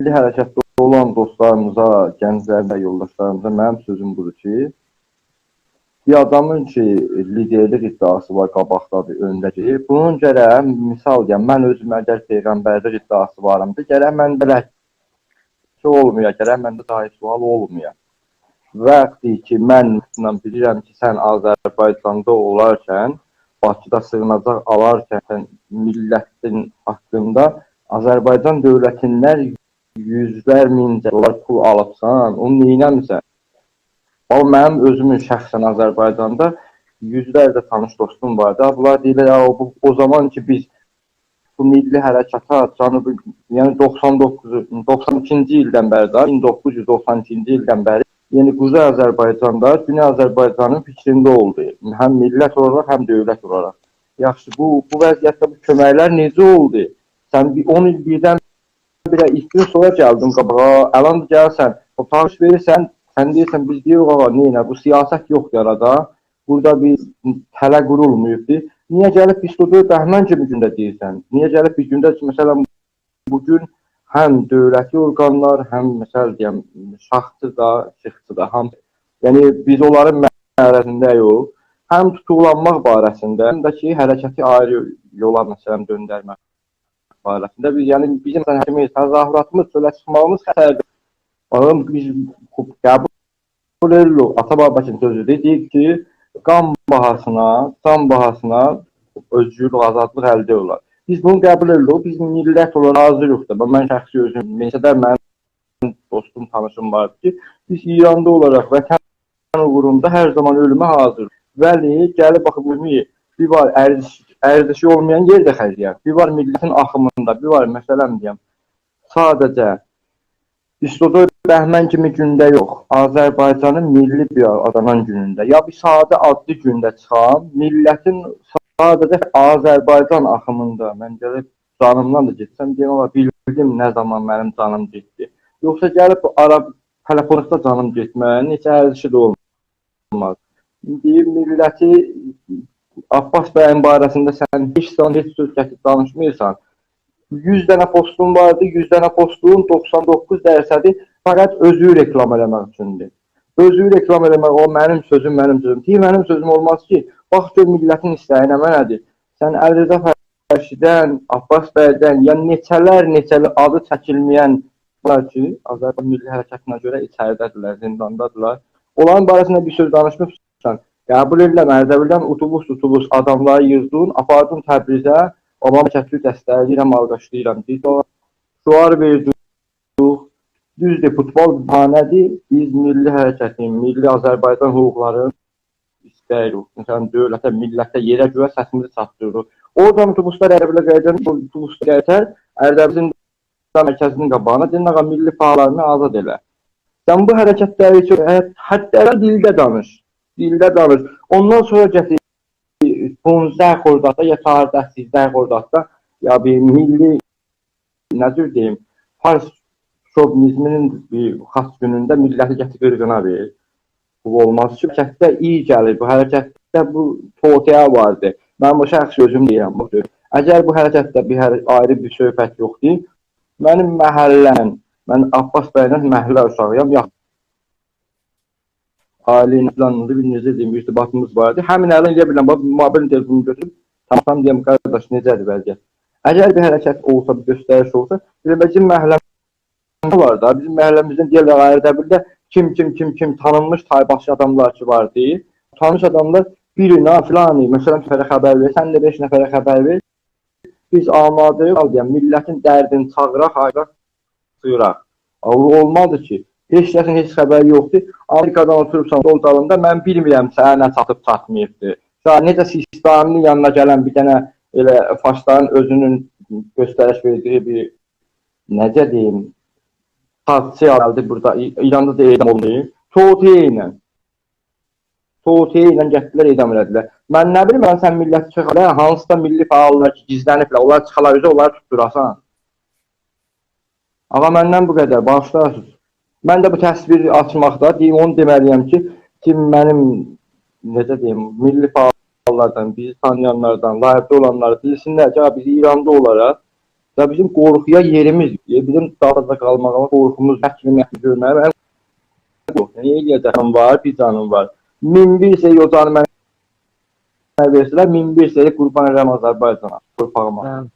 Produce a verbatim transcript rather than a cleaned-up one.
میللی حرکتده اولان دوستلاریمیزا، گنجلریمیزه، یولداشلاریمیزا منیم سؤزوم بودور کی، بیر آدامین کی، لیدرلیک ادعاسی وار، قاباقدادیر، اؤنده‌دیر. بونون گرک، مثال دئیم، من اؤزوم اگر پیغمبرلیک ادعاسی واریمدیر، گرک منده لکه اولمایا، گرک منده جای سؤال اولمایا. وقتی کی، من بیلیرم کی، سن آذربایجاندا اولارکن، باکیدا سیغیناجاق آلارکن، سن میللتین حاقیندا آذربایجان دؤولتیندن یوزلر مین دلار پول آلیبسان، اونو نئینه‌میسن؟ او، منیم اؤزومون شخصاً آذربایجاندا یوزلرجه تانیش دوستوم وار دا. بونلار دئییرلر، «یا، او، بو، او زامان کی، بیز بو میللی حرکاتا، جنوبی، یعنی دوخسان دوققوز، دوخسان ایکینجی ایلدن بری ده، مین دوققوز یوز دوخسان ایکینجی ایلدن بری، یعنی قوزئی آذربایجاندا، گونئی آذربایجانین فیکرینده اولدو. هم میللت اولاراق، هم دؤولت اولاراق. یاخشی، بو، بو وضعیتده بو کؤمکلر نئجه اولدو؟ سن بیر اون ایل بیردن بیره ایکی ایل سونرا گلدین قاباغا، الان گلیرسن، او تانیش وئریرسن، سن دئییرسن، بیز دئییریک، آغا، نئینه، بو سیاست یوخدور آرادا، بورادا بیر تله قورولماییبدیر. نییه گلیب بیست و دؤرد بهمن کیمی گونده دئییرسن؟ نییه گلیب بیر گونده کی، مثلا، بو گون هم دؤولتی اورقانلار، هم، مثلا دئیم، شاهچی دا، شیخچی دا، هامیسی، یعنی بیز اونلارین معرضینده‌ییک، هم توتوقلانماق باره‌سینده، هم ده کی، حرکتی آیری یولا، مثلا، دؤندرمک باره‌سینده بیز، یعنی بیزیم، مثلا، حرکتیمیز، تظاهراتیمیز، چؤله چیخماغیمیز خطردیر. باخین، بیز قبول ائدیریک، آتا بابکین سؤزودور، دئییر کی، قان باهاسینا، جان باهاسینا اؤزگورلوک، آزادلیق الده اولار. بیز بونو قبول ائدیریک، بیز میللت اولاراق حاضیریق دا. من شخصی اؤزوم، مثلا، منیم دوستوم، تانیشیم واردی کی، بیز ایراندا اولاراق وطن اوغروندا هر زامان اؤلومه حاضیر. ولی گلیب باخین، بیر وار ارزش، ارزشی اولمایان یئرده خرجله‌یک. بیر وار میللتین آخیمیندا، بیر وار، مثلا دئیم، ساده‌جه بیست و دؤرد بهمن کیمی گونده یوخ، آذربایجانین میللی بیر آدانان گونونده، یا بیر ساده عادی گونده چیخام، میللتین ساده‌جه آذربایجان آخیمیندا من گلیب جانیمدان دا گئتسم، دئیم، «آغا، بیلدیم نه زامان منیم جانیم گئتدی.» یوخسا گلیب بو آرا تلفونلوقدا جانیم گئتمه‌یین نئچه ارزشی ده اولماز. ایندی میللتی، عباس بیین باره‌سینده سن هئچ زامان هئچ سؤز گتیریب دانیشماییرسان. یوز دنه پستون واردی، یوز دنه پستون دوخسان دوققوز درصدی فقط اؤزو رکلام ائله‌مک اوچوندور. اؤزو رکلام ائله‌مک، او منیم سؤزوم، منیم سؤزوم. دئییر، منیم سؤزوم اولماز کی، باخ گؤر میللتین ایسته‌یی نمنه‌دیر. سن علیرضا فرشی‌دن، عباس بیدن، یا نئچه‌لر، نئچه‌لر آدی چکیلمه‌ین وار کی، آذربایجان میللی حرکتینه گؤره ایچریده‌دیرلر، زینداندادیرلار. اونلارین باره‌سینده بیر سؤز دانیشمیسان. قبول ائدیرم، اردبیلدن اتوبوس، اتوبوس آداملاری ییغدین، آپاردین تبریزه، «آبام چکیر، دستکله‌ییرم، آلقیشلاییرام» دئییب، شعار وئردین، دوزدور، فوتبال بهانه‌دیر. بیز میللی حرکتین، میللی آذربایجان حقوقلارین ایسته‌ییریک. مثلا، دؤولته، میللته، یئره گؤره سسیمیزی چاتدیریریق. اورادان اتوبوسلار اردبیله قاییداندا، اتوبوسلار گلیر اردبیلین مرکزینین قاباغینا، دئییر، «آغا، میللی فعاللارینی آزاد ائله.» سن بو حرکتلری کی، حتی دیلده دانیش. دیلده دانیش. اوندان سونرا گتیر پانزده خرداددا، یا چهارده، سیزده خرداددا، یا بیر میللی، نه جور دئییم، فارس شووینیزمینین بیر خاص گونونده میللتی گتیر قیرغینا وئر. بو اولماز کی، حرکتده ایی گلیر، بو حرکتده بو توطئه واردی. من بو شخصی اؤزوم دئییرم، بو جور. اگر بو حرکتده بیر حر-، آیری بیر صحبت یوخدور، منیم محله‌م، من عباس بیله محله اوشاغییام، یاخشی. عائله ایله فلان بیر نئجه دئییم، ارتباطیمیز واردی. همین الان ائلیه بیلرم، باخ، موبایل تلفونومو گؤتوروب، تامام دئیم، قارداش، نئجه‌دیر وضعیت؟ اگر بیر حرکت اولسا، بیر گؤستریش اولسا، ائله بیزیم محله‌میز وار دا، بیزیم محله‌میزدن دئیرلر، اردبیلده کیم، کیم، کیم، کیم، تانینمیش تایباشی آداملار کی واردی. تانیش آداملار بیرینه، فلانی، مثلا، نفره خبر وئر، سن ده بئش نفره خبر وئر. بیز آماده‌ییک، دئیم، میللتین دردینی چاغیراق، آییراق، سیغیراق. او اولمالیدیر کی، هئچ کسین هئچ خبری یوخدور. آمریکادان اوتوروبسان، یول دالیندا، من بیلمیرم سنه نه چاتیب چاتماییبدیر. سن نئجه سیستانی‌نین یانینا گلن بیر دنه ائله فارسلارین اؤزونون گؤستریش وئردیگی بیر، نئجه دئییم، حادثه گلدی بورادا، ای-، ایراندا دا اعدام اولدو. توطئه ایله. توطئه ایله گتیردیلر، اعدام ائله‌دیلر. من نه بیلیم، من سن میللتی چیخاردیب، هانسیسا میللی فعاللار کی، گیزله‌نیبلر، اونلار چیخالار اوزه، اونلاری توتدوراسان. آغا، مندن بو قدر، باغیشلایاسینیز. من ده بو تصویری آچماقدا، دئییم، اونو دئمه‌لی‌یم کی، کی، منیم، نئجه دئییم، میللی فعاللاردان، بیزی تانییانلاردان، لایودا اولانلار بیلسینلر کی، بیز ایراندا اولاراق دا بیزیم قورخویا یئریمیز یوخ. بیزیم دالیدا قالماغا قورخوموز، حکیمی، حکیمی گؤرمه‌یه، من قورخویورام. نه ائله‌یه‌جک؟ جانیم وار، بیر جانیم وار. مین بیر سری او جانی منه وئرسه‌لر، مین بیر سری قوربان ائدرم آذربایجانا، تورپاغیما. هه.